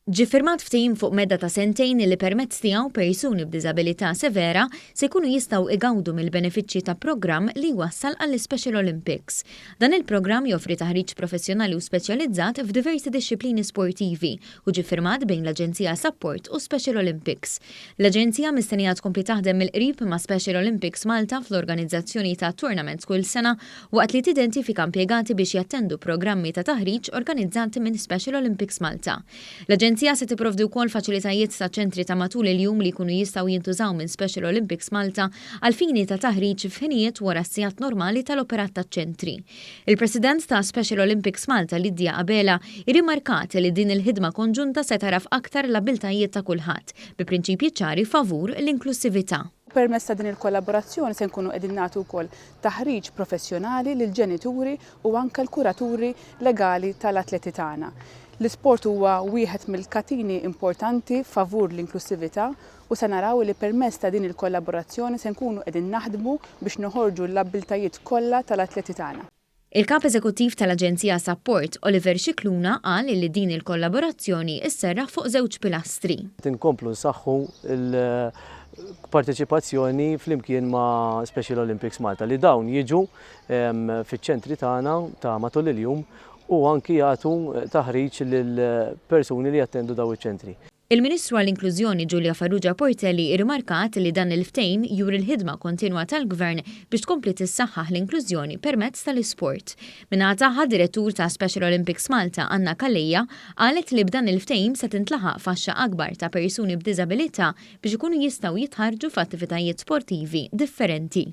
Ġie ffirmat ftehim fuq medda ta' sentejn li permezz tiegħu persuni b'diżabilità severa se jkunu jistgħu igawdu mill-benefiċċji ta' programm li jwassal għall-Special Olympics. Dan il-programm joffri taħriġ professjonali u speċjalizzat f'diversi dixxiplini sportivi u ġie ffirmat bejn l-Aġenzija Sapport u Special Olympics. L-Aġenzija mistennija tkompli taħdem mill-qrib ma' Special Olympics Malta fl-organizzazzjoni ta' tournaments kull sena waqt li tidentifika impjegati biex jattendu programmi ta' taħriġ organizzati minn Special Olympics Malta. L-Aġenzija se tipprovdi wkoll faċilitajiet ta' ċentri ta' matul il-jum li jkunu jistgħu jintużaw minn Special Olympics Malta għall-fini ta' taħriġ f'ħinijiet wara s-sigħat normali tal-operat taċ-ċentri. Il-President ta' Special Olympics Malta Lydia Abela irrimarkat li din il-ħidma konġunta se tagħraf aktar l-abbiltajiet ta' kulħadd bi prinċipji ċari favur l-inklussività. Permezz ta' din il-kollaborazzjoni se nkunu qegħdin nagħtu wkoll taħriġ professjonali lill-ġenituri u anke l-kuraturi legali tal-atleti tagħna. L-isport huwa wieħed mill-katini importanti favur l-inklussività u se naraw li permezz ta' din il-kollaborazzjoni se nkunu qegħdin naħdmu biex noħorġu l-abbiltajiet kollha tal-atleti tagħna. Il-Kap Eżekuttiv tal-Aġenzija Sapport, Oliver Scicluna, qal li din il-kollaborazzjoni sserraħ fuq żewġ pilastri. Qed inkomplu nsaħħu l-parteċipazzjoni flimkien ma' Special Olympics Malta li dawn jiġu fiċ-ċentri tagħna ta' matul il-jum u anki jagħtu taħriġ lil persuni li jattendu dawn iċ-ċentri. Il-Ministru għall-Inklużjoni Julia Farrugia Portelli rrimarkat li dan il-ftehim juri l-ħidma kontinwa tal-Gvern biex tkompli tissaħħaħ l-inklużjoni permezz tal-isport. Min-naħa tagħha, Direttur ta' Special Olympics Malta Anna Calleja qalet li b'dan il-ftehim se tintlaħaq faxxa akbar ta' persuni b'diżabilità biex ikunu jistgħu jitħarrġu f'attivitajiet sportivi differenti.